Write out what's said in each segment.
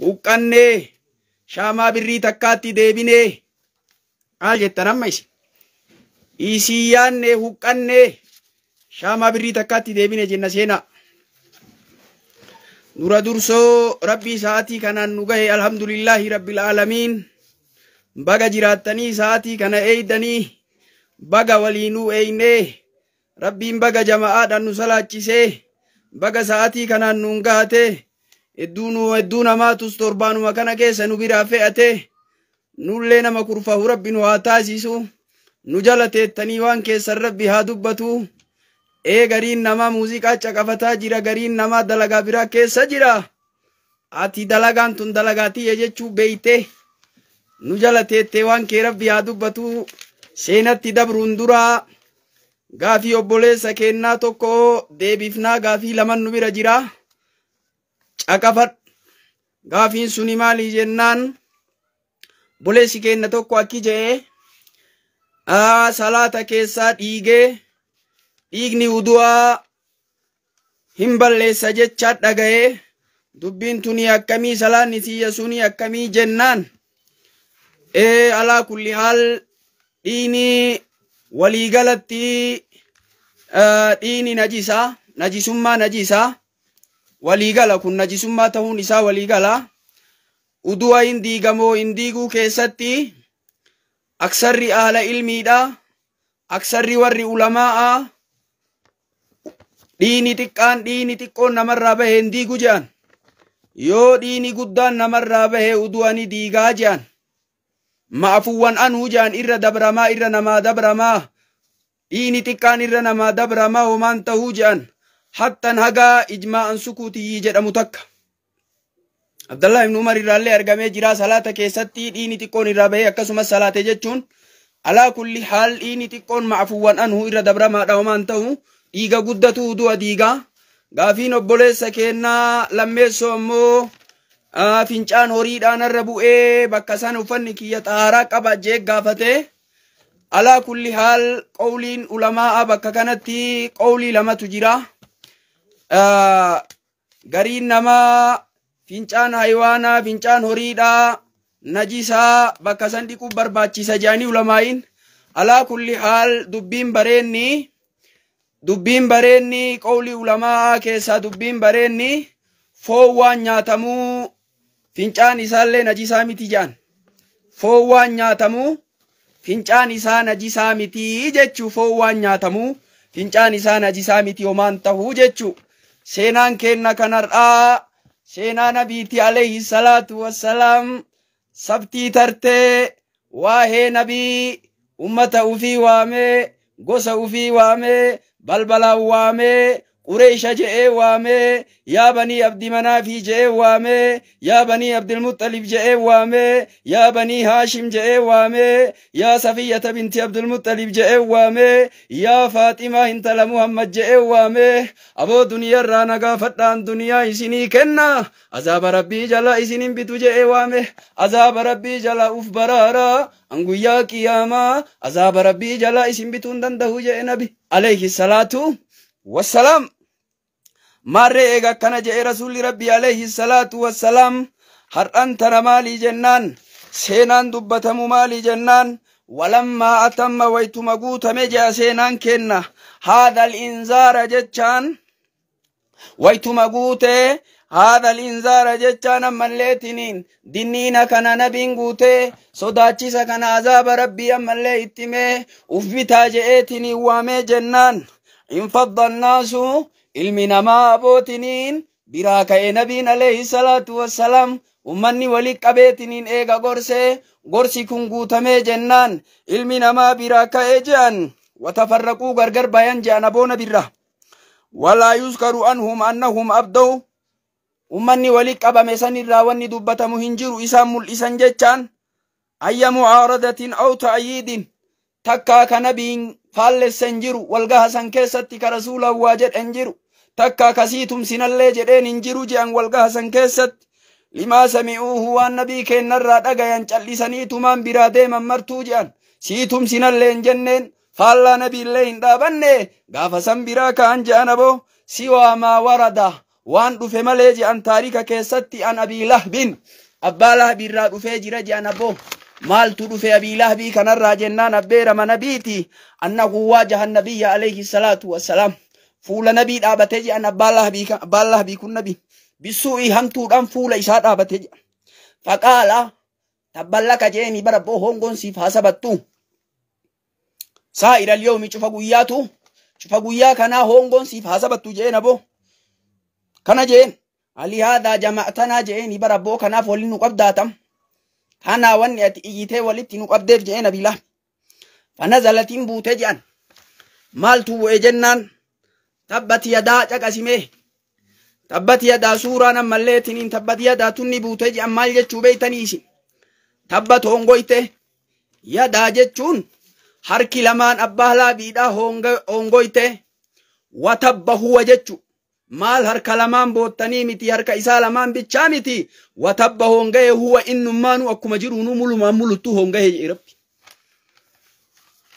Huqqannee shaamaa birrii takkaatti deebinee maal jettan amma isin? Isii yaannee huqqannee shaamaa birrii takkaatti deebine jenna seenaa. Dura dursoo Rabbii sa'aatii kanaan nu gahe, alhamdulillaahi rabbil aalamiin. Baga jiraattanii sa'aatii kana eeydanii, baga waliinuu eeynee, Rabbiin baga jama'aadhaan nu salaachisee, baga sa'aatii kanaan nuun gahate. Hedduu nu hedduu namaatus torbaanuma kana keessa nu biraa fe'ate. Nullee nama kurfahu Rabbi nu haa taasisu. Nu jala teettanii waan keessan Rabbi haa dubbatu. Ee, gariin namaa muuziqaa caqafataa jira, gariin namaa dalagaa biraa keessa jira. Ati dalagaan tun dalagaa tiyya jechuu beeyte nu jala teettee waan kee Rabbi haa dubbatu. Seenatti dabruun duraa gaafii obboleessa kennaa tokko deebifnaa. Gaafii laman nu bira jira. Caqafadhu. Gaafiin suni maali jennaan, obboleessi kenna tokko akki je'e: salaata keessaa dhiigee, dhiigni udu'aa hin balleessa jecha dhaga'ee, dubbiin tuni akkamii, salaanni siyya suni akkamii jennaan, ee, alaa kulli haal dhiini waliigalatti dhiini najisaa, najisummaa najisaa waliigala kun, najisummaa ta'uun isaa waliigala. Udu'a hin diigamoo hin diiguu keessatti aksarri ahla ilmiidha, aksarri warri ulamaa'a dhiini xiqqaan, dhiini xiqqoon namarraa bahe hin diigu jedhan. Yoo dhiini guddaan namarraa bahe udu'a ni diigaa jedhan. Ma'afuwwan anuu jedhan, irra dabramaa, irra namaa dabramaa, dhiini xiqqaan irra namaa dabramaa, homaan tahuu jedhan. Hattan hagaa ijmaa'an sukuutiyyii jedhamu takka Abdallah ibn Umar irraallee argamee jira, salaata keessatti dhiini xiqqoon irraa bahee akkasumas salaate jechuun. Alaa kulli haal dhiini xiqqoon ma'afuwwan anhu, irra dabramaadha, homaan ta'u. Dhiiga guddatu udu'a diigaa. Gaafiin obboleessa kennaa lammeessoo ammoo fincaan horiidhaan irra bu'ee bakka san uffanni kiyya xaaraa qaba jee gaafate. Alaa kulli haal qawliin ulamaa'a bakka kanatti qawlii lamatu jira. Gariin namaa fincaan haywaanaa, fincaan horiidhaa najisaa, bakka san dhiquu barbaachisa jedhanii ulamaa'iin. Alaa kulli haal dubbiin bareenni qawlii ulamaa keessaa dubbiin bareenni foon waan nyaatamuu fincaan isaallee najisaa miti jedhan. Foon waan nyaatamuu fincaan isaa najisaa miti jechuu. Foon waan nyaatamuu fincaan isaa najisaa miti, homaan tahuu jechuu. Seenaan kenna kanarraa seenaa nabiiti alayhi salaatu wassalaam. Sabtii tartee waahee nabii ummata ufii waamee, gosa ufii waamee, balbalaan waamee, Qureesha je'ee waamee, yaa banii Abdi Manaafii je'ee waamee, yaa banii Abdulmuxalib je'ee waamee, yaa banii Haashim je'ee waamee, yaa Safiyyata binti Abdulmuxalib je'ee waamee, yaa Faaximaa intala Muhammad je'ee waamee, aboo duniyarraa nagaafadhaan duniyaa isinii kenna, azaaba Rabbii jala isinin bitu je'ee waame, azaaba Rabbii jala uf baraara, an guyyaa qiyaamaa azaaba Rabbii jala isin bituu hin danda'u je'e nabi alayhi salaatu wassalaam. Maarree eega akkana je'e rasuulli Rabbii alayhi salaatu wassalaam, har'an tana maalii jennaan, seenaan dubbatamu maalii jennaan, walammaa atamma, waytuma guutame je'a seenaan kenna. Haadhal inzaara jechaan waytuma guute. Haadhal inzaara jechaan ammalleetiniin dinniina kana nabiin guute, sodaachisa kana, azaaba Rabbii ammallee ittimee uf bitaa je'eetiniin waamee jennaan, infadda annaasu, ilmi namaa abootiniin biraa ka'e nabiin alayhi salaatu wassalaam. Ummanni wali qabeetiniin eega gorsee, gorsi kun guutamee jennaan ilmi namaa biraa ka'e je'an. Watafarraquu, gargar bayan je'an aboona birra. Walaa yuzkaru anhum annahum abdaw, ummanni wali qabame san irraa wanni dubbatamu hin jiru isaan mul'isan jechaan ayya mucaaradatin aw ta'yiidin takkaa ka nabiin faallessa hin jiru. Walgaha san keessatti ka rasuulaan waa jedhe hin jiru, takkaa kasii tumsinallee jedheen hin jiru je'an. Walgaha san keessatti limaa sami'uuhu, waan nabii kennarraa dhagayan cal'isaniitumaan biraa deeman martuu je'an. Sii tumsinallee hin jenneen, faallaa nabiillee hin dhaabanne, gaafa san biraa ka'an je'an aboo. Siwaa maa warada Waan dhufe malee je'an taarika keessatti an Abii Lahbin abbaa Lahbii irraa dhufee jira je'an abboo. Maaltu dhufe Abii Lahbii kanarraa jennaan abbeerama nabiiti. Annahu waajaha nabiyya alayhi salaatu wassalaam. Fuula nabii dhaabatee je'an abbaan Lahbii kun nabi. Bisuu'ii hamtuudhaan fuula isaa dhaabatee je'an. Faqaala tabballaka jeeni bara abboo hongoon siif haa sabattu. Saa'ira al-yawmi cufa guyyaatu cufa guyyaa kanaa hongoon siif haa sabattu jeen aboo. Kana jeen ali haadaa jama'atanaa jeeni bara abboo kanaaf waliin nu qabdaatam. Kanaa wanni ati iyyitee walitti nu qabdeef jeen Abii Lahab. Fanazalatiin buutee je'an. Maaltu bu'e jennaan tabbati yadaa caqasimee. Tabbati yadaa suuraan ammallee tiniin tabbati yadaa tunni buutee je'an maal jechuu beeytanii isin. Tabbat hongoyte yadaa jechuun harki lamaan abbaa Lahbiidhaa hongoyte watabba huwa jechu. Maal harka lamaan boottanii miti harka isaa lamaan bichaa miti watabba hongaye huwa innummaanuu akkuma jiruunuu mulumaan muluttuu hongaye jedhe Rabbi.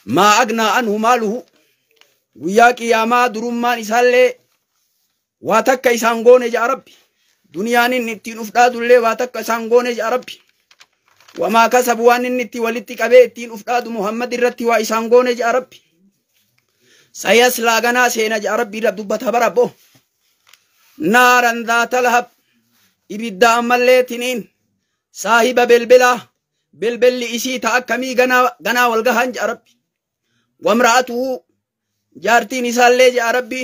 Maa agnaa anhu maaluhu guyyaa qiyaamaa durummaan isaallee waa takka isaan goone jedha Rabbi. Duniyaan inni ittiin uf dhaadullee waa takka isaan goone jedha Rabbi. Wamaa kasabu waan inni itti walitti qabee ittiin uf dhaadu Muhammad irratti waa isaan goone jedha Rabbi. Sayaslaa ganaa seena jedha Rabbi irra dubbata bara abboo. Naaran dhaata lahab ibidda ammallee tiniin saahiba belbelaa belbelli isii ta akkamii ganaa wal gahan jedha Rabbi. Wamra'atuhu jaartiin isaallee jedha Rabbi.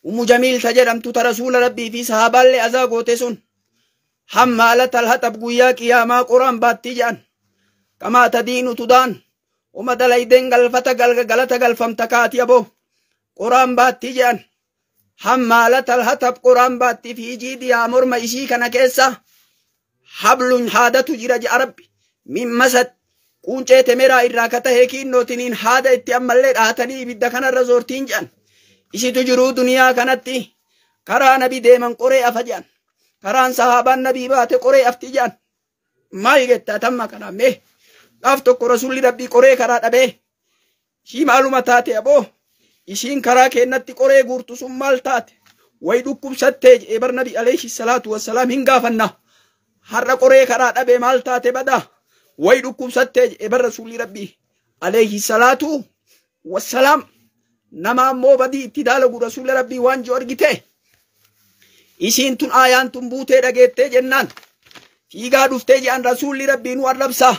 Ummu Jamiil ta jedhamtu ta rasuula Rabbii fi sahaabaallee azaa goote sun. Hammaalata alhaxab guyyaa qiyaamaa qoraan baattii jedhan. Kamaa tadiinu tudaan. Uma dalaydeen galfata galata galfamta kaati aboo. Qoraan baattii jedhan. Hammaalata alhaxab qoraan baattii fi jiidiyaa morma isii kana keessa hablun haadatu jira jedha Rabbi. Min masad quuncee temeraa irraa ka tahee kiinnootiniin haada itti ammallee dhahatanii ibidda kanarra zoortiin jedhan. Isitu jiruu duniyaa kanatti karaa nabi deeman qoree afa jedhan. Karaan sahaabaan nabii baate qoree afti jedhan. Maal jettaa tamma kanaa mee? Gaaf tokko rasuulli Rabbii qoree karaa dhabee. Ishii maaluma taate aboo? Ishiin karaa keennatti qoree guurtu sun maal taate? Wayi dhukkubsattee jedhee bar nabi alayhi salaatu wassalaam hin gaafanna. Har'a qoree karaa dhabee maal taate badaa? Wayi dhukkubsattee jedhee bar rasuulli Rabbii alayhi salaatu wassalaam. Nama ammoo badii itti daalagu rasuulli Rabbii waan jiru argite. Isiin tun aayaan tun buutee dhageettee jennaan. Fiigaa dhuftee jedhan rasuulli Rabbii nu arrabsaa.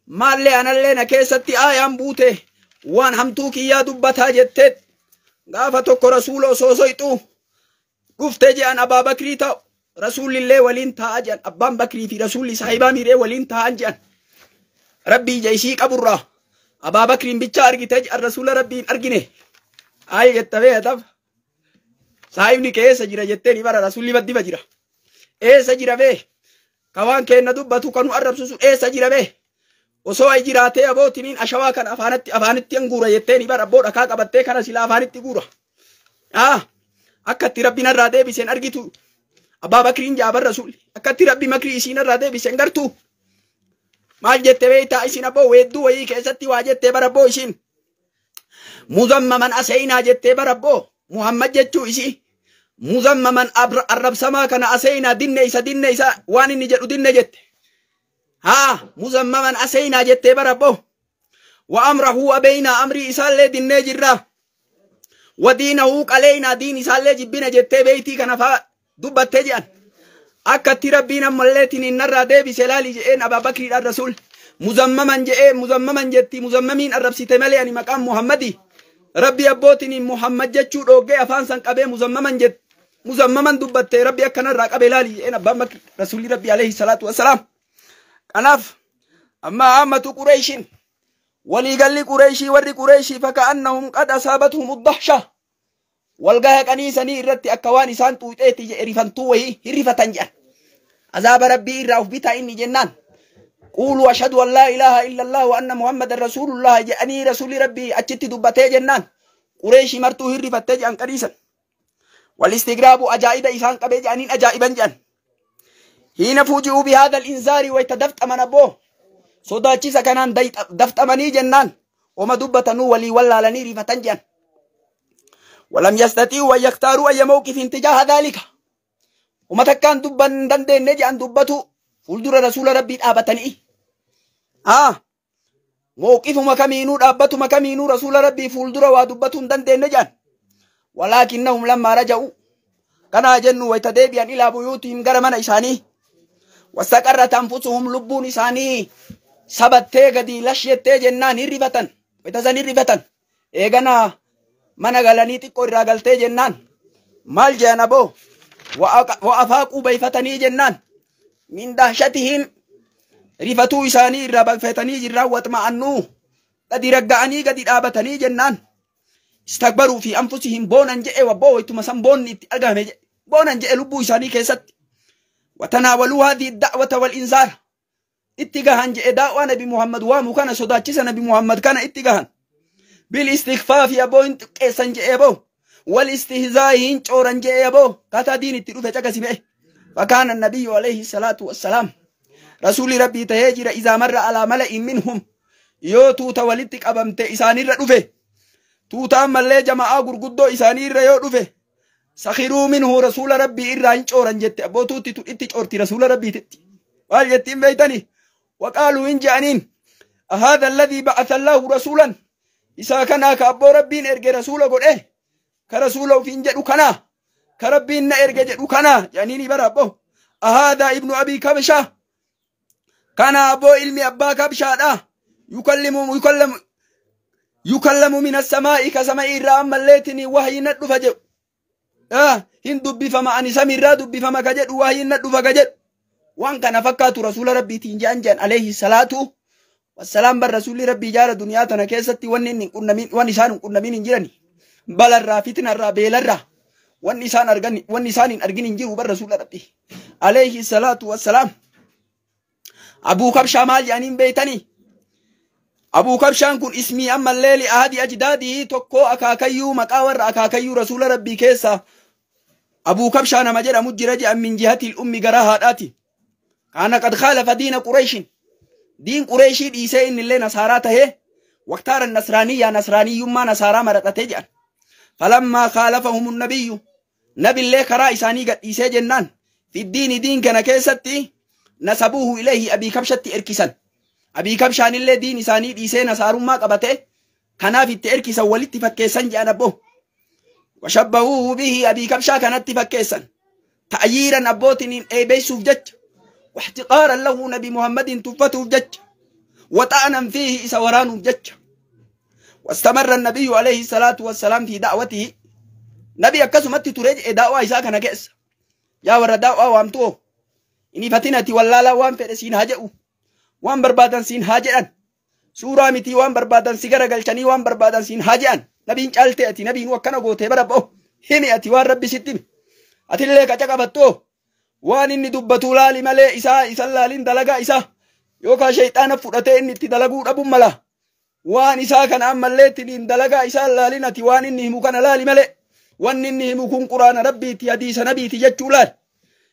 Maallee anallee na keessatti aayaan buute waan hamtuu kiyyaa dubbataa jetteet. Gaafa tokko rasuula osoo soyxuu dhuftee jedhan Abaa Bakrii ta'u rasuullillee waliin taa'a jedhan abbaan Bakrii fi rasuulli saahibaa miiree waliin taa'an jedhan. Rabbii ija isii qaburraa Abaa Bakriin bichaa argite jedhan rasuula Rabbiin argine. Ayi jetta beektaaf. Saahibni kee eessa jira jettee ni bara rasuulli baddiba jira. Eessa jira bee? Ka waan keenna dubbatu kan nu arrabsu sun eessa jira bee? Osoo ayi jiraatee abootiniin ashawaa kan afaanitti guura jettee ni bara abboo dhakaa qabattee kana silaa afaanitti guura. Akka itti Rabbi narraa deebiseen argitu. Abbaa Bakriin jaabar rasuulli. Akka itti Rabbi makrii isiin narraa deebiseen gartuu. Maal jette beektaa isin abboo weedduu wayii keessatti waa jettee bara abboo isin. Muzammaman aseenaa jettee bara abboo Muhammad jechuu isii. Muzammaman arrabsamaa kana aseenaa dinne isa waan inni jedhu dinne jette. Haa muzammaman aseenaa jettee bara abboo. Wa amrahu abeynaa amrii isaallee dinnee jirra. Wa diinahu qaleynaa diin isaallee jibbina jettee beeytii kana faa dubbattee jedhan. Akka itti Rabbiin ammallee tiniin narraa deebise laali je'een Abaa Bakriidhaan rasuul. Muzammaman je'ee muzammaman jetti muzammamiin arrabsite malee ani maqaan Muhammadi. Rabbi abbootiniin Muhammad jechuu dhoggee afaan san qabee muzammaman jette. Muzammaman dubbattee Rabbi akkanarraa qabee laali je'een abbaan Bakri rasuulli Rabbi alayhi salaatu wassalaam. Kanaaf amma ammatu Qureeshiin waliigalli Qureeshii warri Qureeshii faka'annahum qad asaabatuhum uddahsha. Walgaha qaniisanii irratti akka waan isaan xuuxeeti jedhe rifantuu wayii hirrifatan jedhan. Azaaba Rabbii irraa of bitaa inni jennaan. Quulu ashhadu an laa ilaaha illallah wa anna Muhammadan rasuulullah jedhanii rasuulli Rabbii achitti dubbatee jennaan. Qureeshii martuu hirrifattee jedhan qaniisan. Wal istigraabu ajaa'iba isaan qabee jedhaniin ajaa'iban jedhan. Hiina fuuji'uu bihaadha al-inzaari wayta dafxaman abboo. Sodaachisa kanaan dafxamanii jennaan. Oma dubbatanuu walii wallaalanii rifatan jedhan. ولم يستطيعوا أن يختاروا أي موقف تجاه ذلك. Uma takkaan dubban hin dandeenye jedhan dubbatu fuuldura rasuula rabbii dhaabatanii. Mawqifuma kamiinuu dhaabbatuma kamiinuu rasuula rabbii fuuldura waa dubbatu hin dandeenye jedhan. Walaakinnahum lammaa raja'u. Kanaa jennu wayita deebi'an ilaa buyuutihim gara mana isaanii. Wastaqarrat anfusuhum lubbuun isaanii sabattee gadi lashyettee jennaan hin rifatan. Wayita san hin rifatan. Eeganaa mana galanii xiqqoo irraa galtee jennaan maal jedhan aboo wa afaaquu bayfatanii jennaan min dahshatihim rifatuu isaanii irraa bayfatanii jirraan waxma'annuu gadi ragga'anii gadi dhaabatanii jennaan istakbaruu fi anfusihim boonan je'e wabboo waytuma san boonni itti argame je'e boonan je'e lubbuu isaanii keessatti watanaawaluu haadhihi da'wata wal inzaara itti gahan je'e daa'waa nabi Muhammad waamu kana sodaachisa nabi Muhammad kana itti gahan bil istighfaafi aboo hin xiqqeessan je'e aboo wal istihzaa'i hin cooran je'e aboo kataa diin itti dhufe caqasi be'e fakaana nabiyyu alayhi salaatu wassalaam rasuulli rabbii tahee jira izaa marra alaa mala'in minhum yoo tuuta walitti qabamte isaanirra dhufe tuuta ammallee jama'aa gurguddoo isaaniirra yoo dhufe sakhiruu minhu rasuula rabbii irraa hin cooran jette abboo tuutti itti coorti rasuula rabbiititti maal jettiin beeytani waqaaluu hin je'aniin ahaadha alladhii ba'atha allaahu rasuulan isaa kanaa ka abboo rabbiin erge rasuula godhe ka rasuula ufiin jedhu kanaa ka rabbiin na erge jedhu kanaa jedhaniini bara abboo ahaadha ibnu abii kabshaa kana abboo ilmi abbaa kabshaadha yukallimu yukallamu min assamaa'i ka sama'ii irraa ammalleetini wahyi na dhufa jedhu hin dubbifama ani samiirraa dubbifama ka jedhu wahyi na dhufa ka jedhu waan kana fakkaatu rasuula rabbiitiin jedhan jedhan alayhi salaatu wassalaam. Bar rasuulli rabbii jaara duniyaa tana keessatti wanni inni hin qunnamin waan isaan hin qunnamin hin jirani balarraa fitnarraa beelarraa wanni isaan argan wanni isaan hin argin hin jiru bar rasuula rabbii alayhi salaatu wassalaam. Abuu Kabshaa maal jedhaniin beeytanii? Abuu Kabshaan kun ismii ammallee li'aadi ajdaadii tokkoo akaakayyuu maqaa warra akaakayyuu rasuula rabbii keessaa Abuu Kabshaa nama jedhamu jira jedhan min jihatil ummi garaa haadhaati. Kaana qad khaalafa diina Qureeshin. Diin Qureeshii dhiisee innillee nasaaraa tahee waqtaara nasraaniyyaa nasraaniyyummaa nasaaraa maraxatee jedhan. Falammaa khaalafahum nabiyyu nabillee karaa isaanii gadhiisee jennaan fiddiini diin kana keessatti nasabuuhu ilayhi abii kabshatti erkisan. Abii kabshaanillee diin isaanii dhiisee nasaarummaa qabate kanaaf itti erkisan walitti fakkeessan jedhan abboo. Washabbahuuhu bihi abii kabshaa kanatti fakkeessan. Ta'yiiran abbootiin eebeessuuf jecha. واحتقارا له نبي محمد تفته جج وطعنا فيه إسوران جج. واستمر النبي عليه الصلاة والسلام في دعوته. نبي أكسمت تريج دعوة إساك نكس يا ور دعوة وامتو إني فتنتي ولا لا وام فرسين هاجئو وام بربادن سين هاجئن سورة متي وام بربادن سيغرا قلچني وام بربادن سين هاجئن نبي انچالتي أتي نبي نوكنا قوتي بربو همي أتي وان ربي ستم أتي اللي كچقبتو waan inni dubbatu laali malee isaa isan laalin dalagaa isaa yookaan shayxaana fudhatee inni itti dalaguu dhabuun mala waan isaa kana ammallee ittiin dalagaa isaa laalin ati waan inni himu kana laali malee wanni inni himu kun quraana rabbiiti hadiisa nabiiti jechuu laal.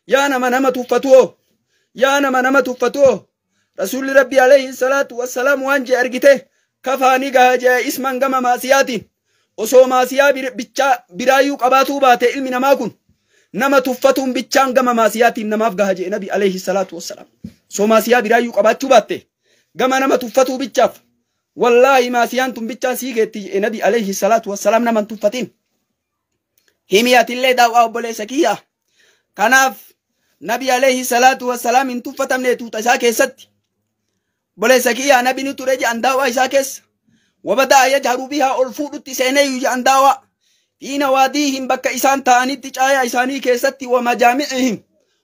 Yaa nama nama tuffatuo yaa nama nama tuffatuo rasuulli rabbi alayhi salaatu wassalaam waan jee argite kafaanii gaha jee isman gama maasiyaatiin osoo maasiyaa bichaa biraayyuu qabaatuu baate ilmi namaa kun nama tuffatuun bichaan gama maasiyaatiin namaaf gaha jee nabi alayhi salaatu wassalaam. Osoo maasiyaa biraayyuu qabaachuu baatte gama nama tuffatuu bichaaf wallaahi maasiyaan tun bichaan sii geetti jee nabi alayhi salaatu wassalaam nama hin tuffatin. Himiyatillee daawwaa obboleessa kiyya. Kanaaf nabi alayhi salaatu wassalaam hin tuffatamne tuuta isaa keessatti. Obboleessa kiyya nabi ni ture jedhan daawwaa isaa keessa. Wabadaa yajharu bihaa ol fuudhutti seeneeyyu jedhan daawwaa. في نواديهم بك إسان تاني تجايا إساني كيستي ومجامعهم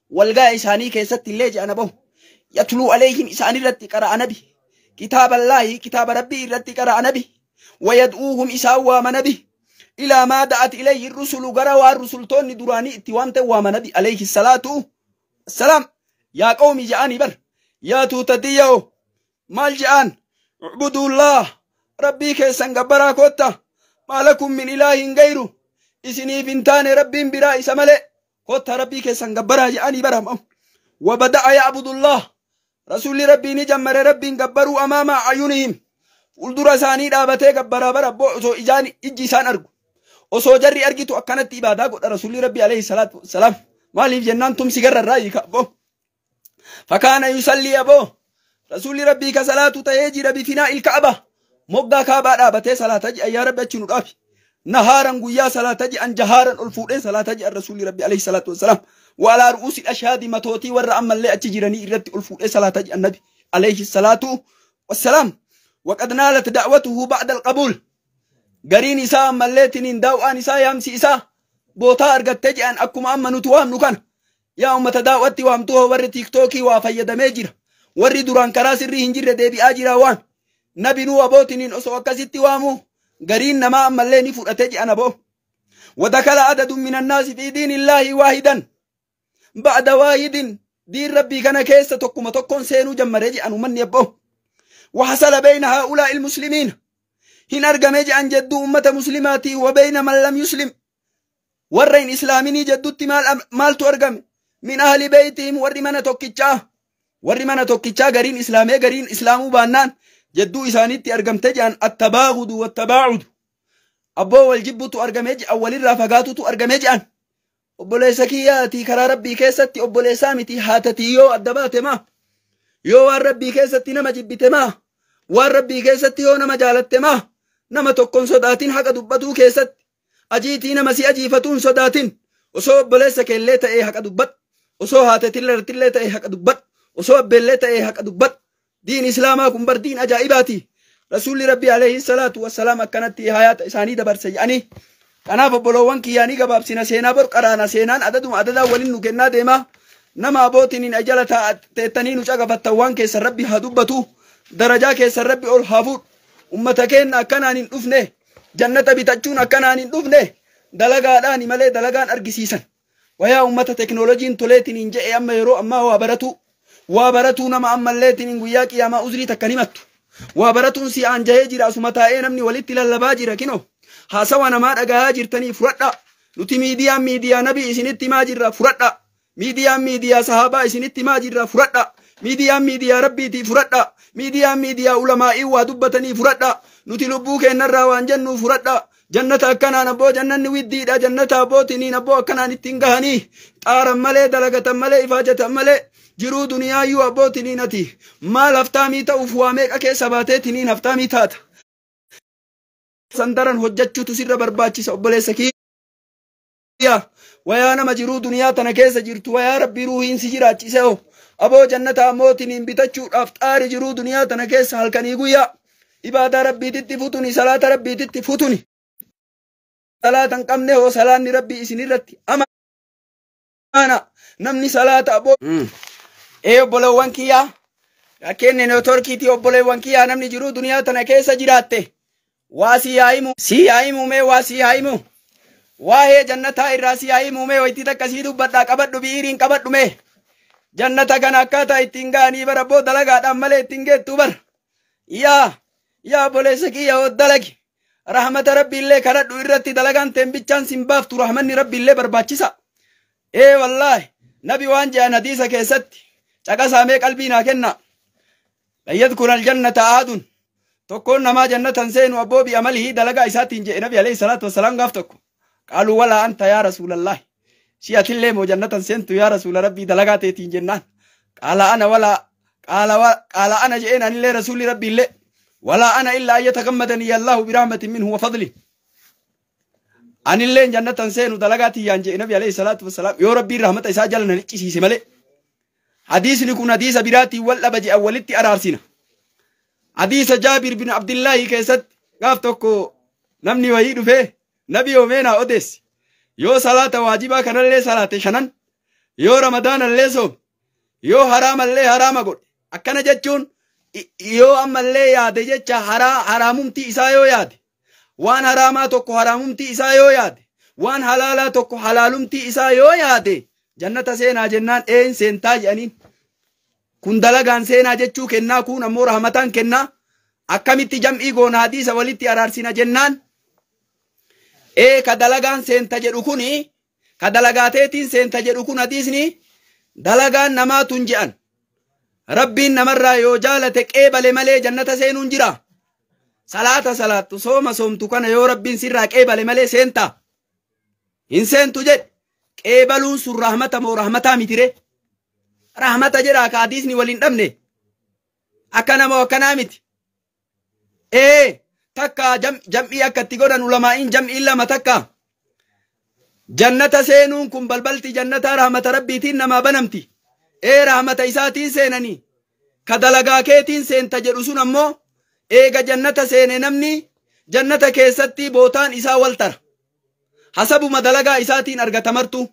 والغا إساني كيستي اللي جانبه يتلو عليهم إساني رتي قرأ نبي كتاب الله كتاب ربي رتي قرأ نبي ويدعوهم إساوا منبي إلى ما دعت إليه الرسل قرأوا الرسل توني دراني اتوامت ومنبي عليه الصلاة والسلام. يا قومي جاءني بر يا توتديو مال جاءن اعبدوا الله ربي كيسان قبرا كوتا ما لكم من إله غيره إسني بنتان ربي برا إسمالي كوتا ربي كيسان قبرا جاءني برهم. وبدأ يعبد الله رسول ربي نجمر ربي قبروا أمام أعينهم fuuldura isaanii dhaabatee gabbaraa bara abboo osoo ijaan ijji isaan argu osoo jarri argitu akkanatti ibaadaa godha rasuulli rabbi alayhi salaatu wassalaam. Maaliif jennaan tumsi gararraa hiika aboo. Fakkaana yusallii aboo. Rasuulli rabbii ka salaatu ta'ee jira bifinaa ilkaaba. Moggaa kaabaa dhaabatee salaata ji'a yaa rabbi achi nu dhaabi. Nahaaran guyyaa salaata ji'an jahaaran ol fuudhee salaata ji'an rasuulli rabbi alayhi salaatu wassalaam. Waalaa ru'uusi ashaadi matootii warra ammallee achi jiranii irratti ol fuudhee salaata ji'an nabi alayhi salaatu wassalaam. Waqad naalat da'watuhu ba'da alqabuul. Gariin isaa ammallee tiniin daaw'aan isaa yaamsi isaa bootaa argattee ji'an akkuma amma nuti waamnu kana. Yaa ummata daawwatti waamtuu warri tiiktookii waa fayyadamee jira. Warri duraan karaa sirrii hin jirre deebi'aa jira waan. Nabi nuu abootiniin osoo akkasitti waamu gariin namaa ammallee ni fudhatee ji'an aboo. Wadakala adadun minannaasi fi diinillaahi waahidan. Ba'da waahidin diin rabbii kana keessa tokkuma tokkoon seenuu jammaree ji'an uummanni abboo. Wahasala beeyna haa'ulaa ilmuslimiina. Hin argame ji'an jedduu ummata muslimaatii wa beeyna man lam yuslim. Warra hin islaaminii jeddutti maaltu argame? Min ahli beeytihim warri mana tokkichaa. Warri mana tokkichaa gariin islaamee gariin islaamuu baannaan jedduu isaaniitti argamte ji'an attabaagudu wattabaacudu. Abboo wal jibbutu argamee ji'an walirraa fagaatutu argamee ji'an. Obboleessa kiyyaatii karaa rabbii keessatti obboleessaa miti haatatii yoo adda baate maa? Yoo waan rabbii keessatti nama jibbite maa? Waan rabbii keessatti yoo nama jaalatte maa? Nama tokkoon sodaatin haqa dubbatuu keessatti. Ajiitii nama si ajiifatuun sodaatin. Osoo obboleessa keellee ta'ee haqa dubbadhu. Osoo haatetillee ta'ee haqa dubbadhu. Osoo abbeellee ta'ee haqa dubbadhu. Diin islaamaa kun bar diin ajaa'ibaati. Rasuulli rabbii alayhi salaatu wassalaam akkanatti hayaata isaanii dabarse jedhanii. Kanaaf obboloowwan kiyyaanii gabaabsina seenaa bor qaraana seenaan adaduma adadaa waliin nu kennaa deema. Nama abootiin ajala teettanii nu caqafattan waan keessan rabbi haa dubbatu. Darajaa keessan rabbi ol haa fuudhu. Ummata keenya akkanaan hin dhufne. Jannata bitachuun akkanaan hin dhufne. Dalagaadhaan malee dalagaan argisiisan. Wayaa ummata teknooloojiin toleetiin hin je'e amma yeroo ammaa waa baratu. Waa baratuu nama ammalleetiin guyyaa qiyaamaa uzrii takka himattu. Waa baratuun si aanjahee jira asuma taa'ee namni walitti lallabaa jira kinoo. Haasawa namaa dhagahaa jirtanii fudhadha. Nuti miidiyaan miidiyaa nabii isinitti himaa jirra fudhadha. Miidiyaan miidiyaa sahaabaa isinitti himaa jirra fudhadha. Miidiyaan miidiyaa rabbiitii fudhadha. Miidiyaan miidiyaa ulamaa'ii waa dubbatanii fudhadha. Nuti lubbuu keenyarraa waan jennu fudhadha. Jannata akkanaan abboo jannanni widdiidha. Jannata abbootiniin abboo akkanaan ittiin gahanii. Xaaran malee dalagatan malee ifaajatan malee. Jiruu duniyaayyuu abbootiniin ati. Maal haftaamii ta'uuf waa meeqa keessa baateetiniin haftaamii taata. Sandaran hojjechuutu sirra barbaachisa obboleessa kiyya. Wayaa nama jiruu duniyaa tana keessa jirtu wayaa rabbii ruuhiin si jiraachise hoo. Aboo jannata ammootiniin bitachuudhaaf xaari jiruu duniyaa tana keessa halkanii guyyaa. Ibaadaa rabbiititti futuni salaata rabbiititti futuni. Salaata hin qabne hoo salaanni rabbii isinirratti amaana. Namni salaata aboo. Ee obboleewwan kiyyaa. Rakkeenni neetworkiitii obboleewwan kiyyaa namni jiruu duniyaa tana keessa jiraatte. Waa si haa himu. Si haa himu mee waa si haa himu. Waa'ee jannataa irraa si haa himu mee wayitii takka sii dubbadhaa qabadhu biiriin qabadhu mee. Jannata kana akkaataa ittiin ga'anii bara abboo dalagaadhaan malee ittiin geettu bara. Yaa yaa obboleessa kiyya hoo dalagi. Rahmata rabbiillee kadhadhu irratti dalagaan teembichaan sin baaftu rahmanni rabbiillee barbaachisa. Ee wallaahi nabi waan jedhan hadiisa keessatti caqasaa mee qalbii naa kenna. Lan yadkhula aljannata ahadun. Tokkoon namaa jannatan seenu abboo bi amalihii dalagaa isaatiin jedhe nabi alayhi salaatu wassalaam gaaf tokko. Qaaluu walaa anta yaa rasuulallahi. Si atillee moo jannatan seentu yaa rasuula rabbii dalagaa teetiin jennaan. Qaala ana walaa qaala ana je'een anillee rasuulli rabbiillee. Walaa ana illaa an yatagammadanii allahu birahmatin minhu wa fadli. Anilleen jannatan seenu dalagaa tiyyaan jedhe nabi alayhi salaatu wassalaam yoo rabbiin rahmata isaa jala na liccisiise malee. Hadiisni kun hadiisa biraatiin wal dhaba je'an walitti araarsina. Hadiisa Jaabir bin Abdillaahi keessatti gaaf tokko namni wayii dhufee nabi yoomeenaa odeessi. Yoo salaata waajibaa kanallee salaate shanan, yoo ramadaanallee soome, yoo haraamallee haraama godhe. Akkana jechuun yoo ammallee yaade jecha haraamumtii isaa yoo yaade, waan haraamaa tokko haraamumtii isaa yoo yaade, waan halaalaa tokko halaalumtii isaa yoo yaade, jannata seenaa jennaan een seentaa jedhaniin. Kun dalagaan seenaa jechuu kennaa kun ammoo rahmataan kennaa. Akkamitti jam'ii goona hadiisa walitti araarsina jennaan. Ee ka dalagaan seenta jedhu kuni ka dalagaateetiin seenta jedhu kun hadiisni dalagaan namaa tun je'an. Rabbiin namarraa yoo jaalate qeebale malee jannata seenuun jira. Salaata salaattu sooma soomtu kana yoo rabbiin sirraa qeebale malee seentaa. Hin seentu jedhe. Qeebaluun sun rahmata moo rahmataa mitire? Rahmata jedhaa ka hadiisni waliin dhabne. Akkana moo akkanaa miti? Ee takka jam'ii akka itti godhan ulamaa'iin jam'iin lama takka. Jannata seenuun kun balbalti jannataa rahmata rabbiitiin namaa banamti. Ee rahmata isaatiin seenanii. Ka dalagaa keetiin seenta jedhu sun ammoo eega jannata seene namni jannata keessatti bootaan isaa wal tara. Hasabuma dalagaa isaatiin argata martu.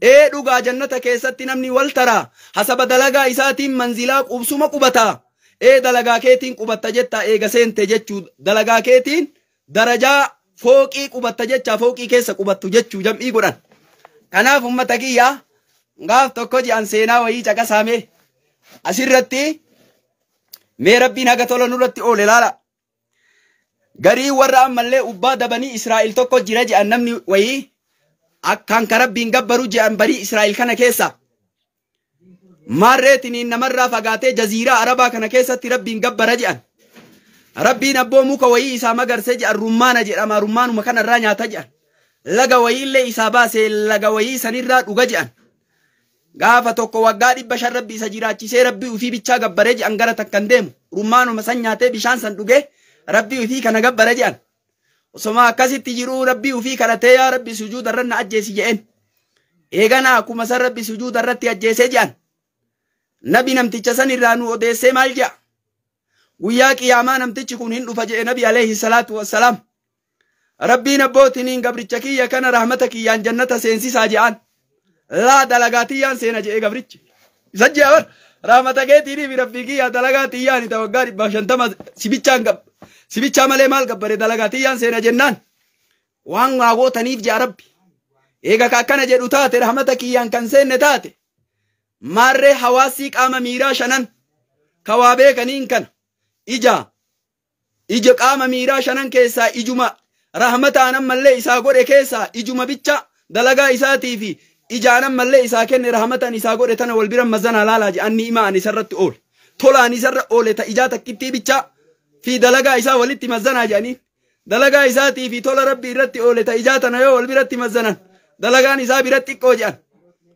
Ee dhugaa jannata keessatti namni wal tara. Hasaba dalagaa isaatiin manzilaa qubsuma qubataa. Ee dalagaa keetiin qubatta jetta eega seente jechuu dalagaa keetiin darajaa fooqii qubatta jecha fooqii keessa qubattu jechuu jam'ii godhan. Kanaaf ummata kiyya gaaf tokko ji'an seenaa wayii caqasaame asirratti mee rabbiin haga tola nurratti oole laala. Garii warra ammallee ubbaa dabanii Israa'el tokko jira ji'an namni wayii akkaan ka rabbiin gabbaru ji'an barii Israa'el kana keessa. Maarreetiniin namarraa fagaatee jaziiraa Arabaa kana keessatti rabbiin gabbara ji'an. Rabbiin abboo muka wayii isaa magarsee ji'an rummaana jedhama rummaanuma kanarraa nyaata ji'an. Laga wayiillee isaa baasee laga wayii sanirraa dhuga ji'an. Gaafa tokko waggaa 500 rabbi isa jiraachisee rabbii ufii bichaa gabbaree ji'an gara takkan deemu. Rummaanuma san nyaatee bishaan san dhugee rabbii ufii kana gabbara ji'an. Osoma akkasitti jiruu rabbii ufii kadhatee yaa rabbi sujuuda irra na ajjeesi je'een. Eeganaa akkuma san rabbi sujuuda irratti ajjeesee ji'an. Nabi namticha san irraa nu odeessee maal jedha? Guyyaa qiyaamaa namtichi kun hin dhufa jedhe nabi alayhi salaatu wassalaam. Rabbiin abbootiniin gabricha kiyya kana rahmata kiyyaan jannata seensisaa je'an. Laa dalagaa tiyyaan seena jedhe gabrichi. Isa je'a bar rahmata keetiiniif rabbii kiyya dalagaa tiyyaan ita waggaa 150 sibichaan gab sibichaa malee maal gabbare dalagaa tiyyaan seena jennaan. Waan waa gootaniif je'a rabbi. Eega ka akkana jedhu taate rahmata kiyyaan kan seenne taate. Maarree hawaasii qaama miiraa shanan kawaa beekaniin kana ija qaama miiraa shanan keessaa ijuma rahmataan ammallee isaa godhe keessaa ijuma bicha dalagaa isaatii fi ijaan ammallee isaa kenne rahmataan isaa godhe tana wal bira mazanaa laalaa jedhan ni'imaa ani isarratti oole tolaan isarra oole ta ijaa takkittii bicha fi dalagaa isaa walitti mazanaa jedhaniin dalagaa isaatii fi tola rabbii irratti oole ta ijaa tana yoo wal biratti mazanan dalagaan isaa biratti xiqqoo jedhan.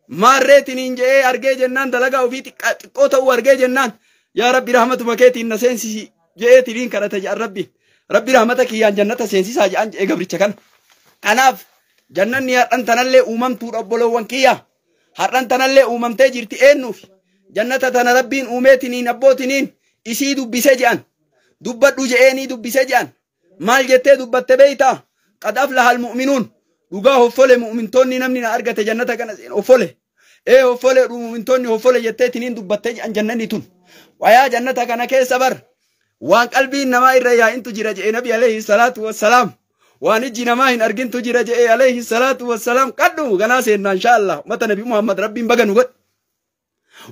Maarreetiniin je'ee argee jennaan dalagaa ofii xiqqoo ta'uu argee jennaan yaa rabbi rahmatuma keetiin na seensisi je'eetiniin kadhate jedhan rabbi. Rabbi rahmata kiyyaan jannata seensisaa jedhan je'ee gabricha kana. Kanaaf jannanni har'an tanallee uumamtuudha obboloowwan kiyya. Har'an tanallee uumamtee jirti eenyuuf jannata tana rabbiin uumeetiniin abbootiniin isii dubbise jedhan. Dubbadhu je'eenii dubbise jedhan. Maal jettee dubbatte beeytaa? Qad aflaha almu'minuun. Dhugaa hoffole mu'mintoonni namni na argate jannata kana hoffole. Ee hoffole mu'mintoonni hoffole jettee tiniin dubbattee jedhan jannanni tun. Wayaa jannata kana keessa bar waan qalbiin namaa irra yaa'intu jira je'e nabi alayhi salaatu wassalaam. Waan ijji namaa hin argintu jira je'e alayhi salaatu wassalaam. Qadhu ganaa seennaa insha Allah. Ummata nabi Muhammad rabbiin baga nu godhe.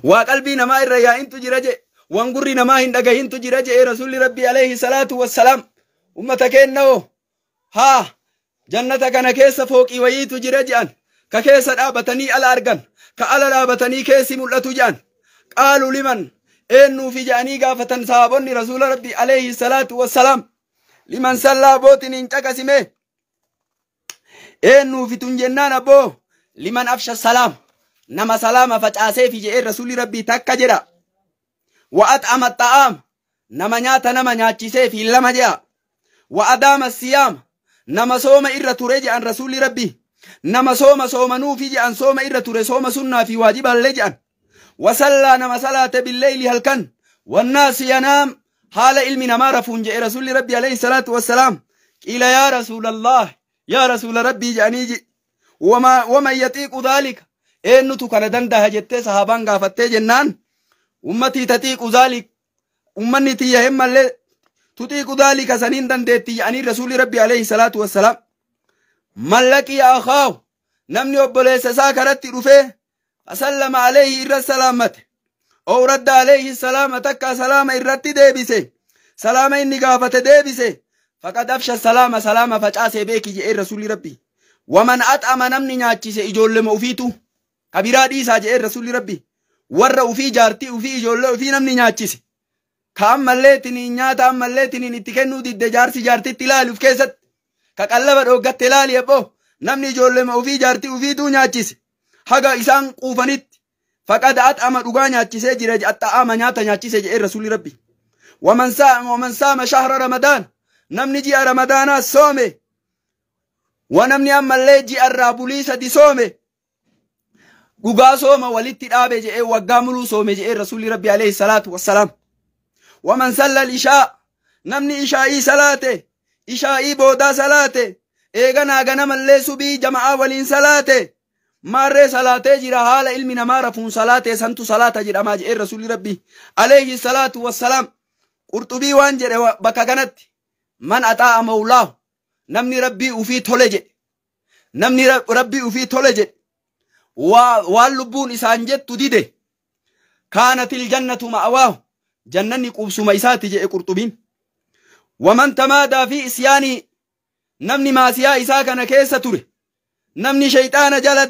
Waa qalbii namaa irra yaa'intu jira je'e. Waan gurri namaa hin dhagahintu jira je'e rasuulli rabbi alayhi salaatu wassalaam. Ummata keennoo haa jannata kana keessa fooqii wayiitu jira je'an. Ka keessa dhaabatanii ala argan. Ka ala dhaabatanii keessi mul'atu je'an. Qaalu liman eenyuufi je'anii gaafatan sahaabonni rasuula rabbi alayhi salaatu wassalaam. Liman sallaa abbootiin hin caqasime. Eenyuufi tun jennaan abboo liman afsha salaam. Nama salaama facaaseefi je'ee rasuulli rabbii takka jedha. Wa at'ama xa'aam. Nama nyaata nama nyaachiseefi lama jedha. Wa adaama siyaam. Nama sooma irra ture jedhan rasuulli rabbii. Nama sooma soomanuufi jedhan sooma irra ture sooma sunnaa fi waajiballee jedhan. Wasallaa nama salaate billeyli halkan. Wannaasi yanaam haala ilmi namaa rafuun jedhe rasuulli rabbii alayhi salaatu wassalaam. Qiila yaa rasuulallah yaa rasuula rabbii jedhanii waman yaxiiqu dhaalika. Eenyutu kana danda'a jettee sahaabaan gaafattee jennaan. Ummatii taxiiqu dhaalik. Ummanni tiyya hemmallee tuxiiqu dhaalika saniin dandeetti jedhanii rasuulli rabbii alayhi salaatu wassalaam. Mallaqii akhaahu namni obboleessa isaa karatti dhufee asallama alayhi irra salaammate. Ow radda alayhi salaama takka salaama irratti deebise. Salaama inni gaafate deebise. Faqad afsha salaama salaama facaasee beeki jedhee rasuulli rabbi. Waman at'ama namni nyaachise ijoollema ufiitu. Kabiraa dhiisaa jedhee rasuulli rabbi. Warra ufii jaartii ufii ijoollee ufii namni nyaachise. Ka ammallee tiniin nyaata ammallee tiniin itti kennuu didde jaarsi jaartitti ilaaluuf keessatti. Ka qallaba dhooggatte ilaali ebboo namni ijoollema ufii jaartii ufiituu nyaachise. Haga isaan quufanitti. Faqad at'ama dhugaa nyaachisee jira axxa'ama nyaata nyaachisee jedhee rasuulli rabbi. Waman saama shahra ramadaan namni ji'a ramadaanaa soome wa namni ammallee ji'arraa bulii sadi soome dhugaa sooma walitti dhaabe jedhee waggaa muluu soome jedhee rasuulli rabbi alayhi salaatu wassalaam. Waman sallal ishaa namni ishaa'ii salaate ishaa'ii boodaa salaate eeganaa ganamallee subii jama'aa waliin salaate maarree salaatee jira haala ilmi namaa rafuun salaatee santu salaata jedhamaa jedhee rasuulli rabbi alayhi salaatu wassalaam. Qurxubii waan jedhe bakka kanatti man axaa'a mawlaahu namni rabbii ufii tole jedhe namni rabbii ufii tole jedhe waan lubbuun isaan jettu dide kaanatil jannatu ma'awaahu jannanni qubsuma isaati jedhe qurxubiin. Waman tamaadaa fi isyaanii namni maasiyaa isaa kana keessa ture namni shayxaana jala